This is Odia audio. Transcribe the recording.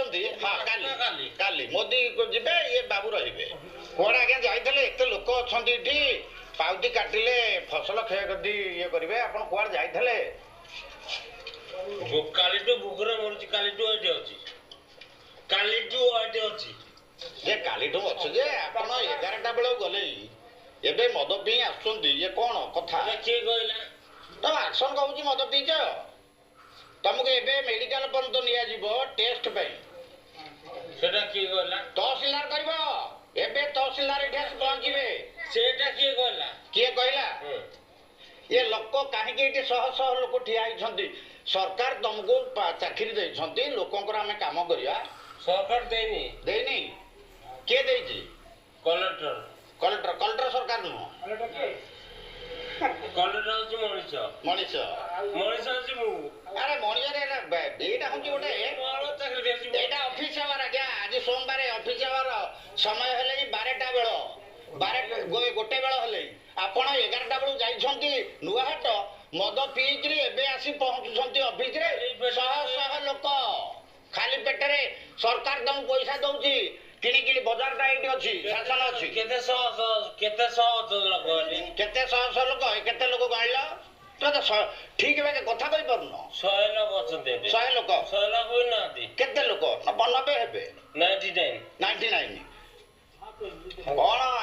ଯାଉଛନ୍ତି। ହଁ, କାଲି କାଲି ମୋଦି ଯିବେ, ଇଏ ବାବୁ ରହିବେ। କୁଆଡ଼େ ଆଜ୍ଞା ଯାଇଥିଲେ? ଏତେ ଲୋକ ଅଛନ୍ତି ଏଠି, ପାଉତି କାଟିଲେ ଫସଲ କ୍ଷୟକ୍ଷତି ଇଏ କରିବେ। ଆପଣ କୁଆଡ଼େ ଯାଇଥିଲେ? କାଲିଠୁ ଭୋକରେ ମରୁଛି। କାଲିଠୁ ଏଠି ଅଛି, କାଲିଠୁ ଏଠି ଅଛି। ଯେ କାଲିଠୁ ଅଛି ଯେ ଆପଣ 11ଟା ବେଳକୁ ଗଲେ, ଏବେ ମଦ ପିଇ ଆସୁଛନ୍ତି, ଇଏ କ'ଣ କଥା? କିଏ କହିଲା? ତମ ଆକ୍ସନ କହୁଛି ମଦ ପିଇଛ। ତମକୁ ଏବେ ମେଡିକାଲ ପର୍ଯ୍ୟନ୍ତ ନିଆଯିବ ଟେଷ୍ଟ ପାଇଁ। ସେଟା କିଏ କହିଲା? ତହସିଲଦାର କରିବ। ଏବେ ତହସିଲଦାର ଏଠି ଆସି ପହଞ୍ଚିବେ। ସେଟା କିଏ କହିଲା? କିଏ କହିଲା? ଏ ଲୋକ କାହିଁକି ଏଠି ଶହ ଶହ ଲୋକ ଠିଆ ହେଇଛନ୍ତି? ସରକାର ତମକୁ ଚାକିରି ଦେଇଛନ୍ତି, ଲୋକଙ୍କର ଆମେ କାମ କରିବା। ସରକାର ଦେଇନି। ଦେଇନି? କିଏ ଦେଇଛି? କଲେକ୍ଟର। କଲେକ୍ଟର? କଲେକ୍ଟର ସରକାର ନୁହଁ। କଲେକ୍ଟର ହଉଛି ମଣିଷ। ମଣିଷ, ମଣିଷ ହଉଛି ମୁଁ। ଆରେ ମଣିଷରେ ଏଇଟା ହଉଛି ଗୋଟେ, ଏଇଟା ଅଫିସ ଆୱାର ଆଜ୍ଞା। ଆଜି ସୋମବାର, ଅଫିସ ଆୱାର ସମୟ ହେଲେଣି 12ଟା ବେଳ, 1 ବେଳ ହେଲେଣି। ଆପଣ 11ଟା ବେଳକୁ ଯାଇଛନ୍ତି ନୂଆହାଟ ମଦ ପିଇକିରି, ଏବେ ଆସି ପହଞ୍ଚୁଛନ୍ତି ଅଫିସରେ। ଶହ ଶହ ଲୋକ ଖାଲି ପେଟରେ। ସରକାର ତମକୁ ପଇସା ଦଉଛି କିଣିକିରି। ବଜାରଟା ଏଇଠି ଅଛି, ଶାସନ ଅଛି। କେତେ ଶହ ଶହ, କେତେ ଶହ ଲୋକ? କେତେ ଶହ ଶହ ଲୋକ? କେତେ ଲୋକ ଗଣିଲ? ତ ଠିକ ଭାବେ କଥା କହିପାରୁନ। 100 ଲୋକ ଅଛନ୍ତି। 100 ଲୋକ? 100 ଲୋକ ବି ନାହାନ୍ତି। କେତେ ଲୋକ? 90 ହେବେ। 99। 99 କଣ?